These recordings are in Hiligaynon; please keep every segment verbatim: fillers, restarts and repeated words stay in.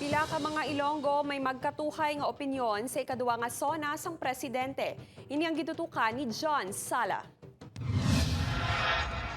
Pila ka mga Ilonggo may magkatuhay nga opinyon sa ikaduha nga SONA sang presidente. Ini ang gitutukan ni John Sala.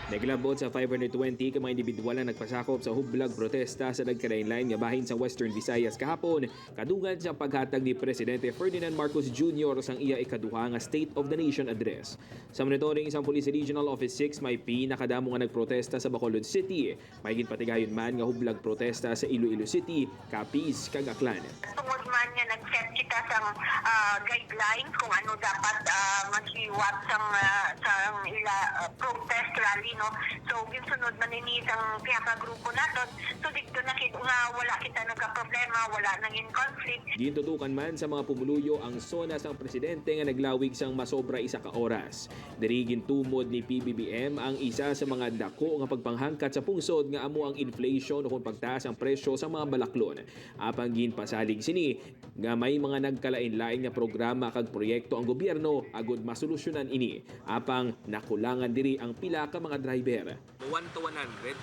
Naglabot sa five hundred twenty ka mga individual ang nagpasakop sa hublag protesta sa nagkalain-lain nga bahin sa Western Visayas kahapon, kadungan sa paghatag ni Presidente Ferdinand Marcos Junior sang iya ikaduha nga State of the Nation Address. Sa monitoring sang Police Regional Office six, may pinakadamo nga nagprotesta sa Bacolod City. May ginpatigayon man nga hublag protesta sa Iloilo City, Capiz, kag Aklan. Tungod man nga nag-set kita sang, ah, guidelines kung ano dapat, ah, maghiwat sang, ah, sang ila, ah, protest rally, no? So, ginsunod man ini sang pihak nga grupo naton. So, didto na kit-, nga wala kita nagkaproblema, wala nangin conflict. Gintutukan man sa mga pumuluyo ang SONA sang presidente nga naglawig sang masobra isa ka oras. Diri gintumod ni P B B M ang isa sa mga dako nga pagpanghangkat sa pungsod nga amo ang inflation o kon pagtaas ang presyo sa mga balaklon. Apang ginpasalig sini nga may mga nagkalain-lain nga programa kag proyekto ang gobyerno agud masolusyonan ini. Apang nakulangan diri ang pila ka mga driver. One to one hundred?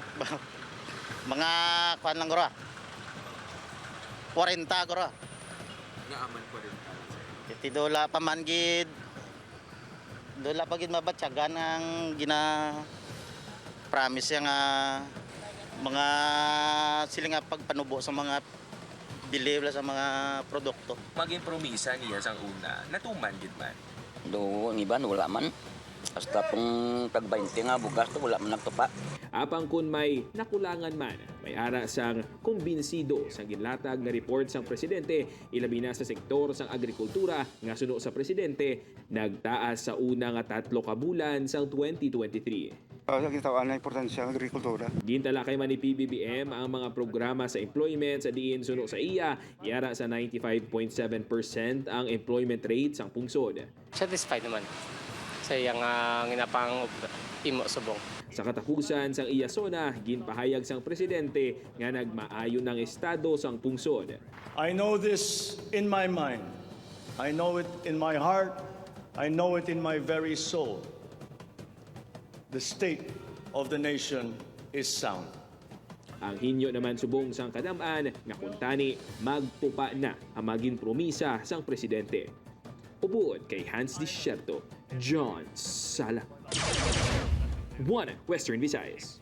Mga kuan lang, guro. Kwarenta, guro. Naaman kwarenta lang, sir. Iti dula pa man gid, dula pa gid mabatyagan ang gina-promise niya nga mga sila nga pagpanubo sa mga bili wala sa mga produkto. Maging promisa niya sang una, natuman gid man. Do, ang iban, wala man. Hasta pong tag twenty nga bugas to, wala man nagtupa. Apang kun may nakulangan man, may ara sang kumbinsido sang ginlatag nga report sang presidente, ilabi na sa sektor sang agrikultura nga suno sa presidente, nagtaas sa una nga tatlo ka bulan sang twenty twenty-three. Ah, sa gitaw-an ang importansya ng agrikultura. Gintalakay man ni P B B M ang mga programa sa employment sa diin suno sa iya, yara sa ninety-five point seven percent ang employment rate sang pungsod. Satisfied naman sa iyang, ah, ginapang-, imo subong. Sa katapusan sang iya SONA, ginpahayag sang presidente nga nagmaayo ng estado sang pungsod. I know this in my mind. I know it in my heart. I know it in my very soul. The state of the nation is sound. Ang hinyo naman subong sang kadam-an nga kuntani magtupa na ang mga ginpromisa sang presidente. Ubuon kay Hans Desierto, John Sala. One Western Visayas.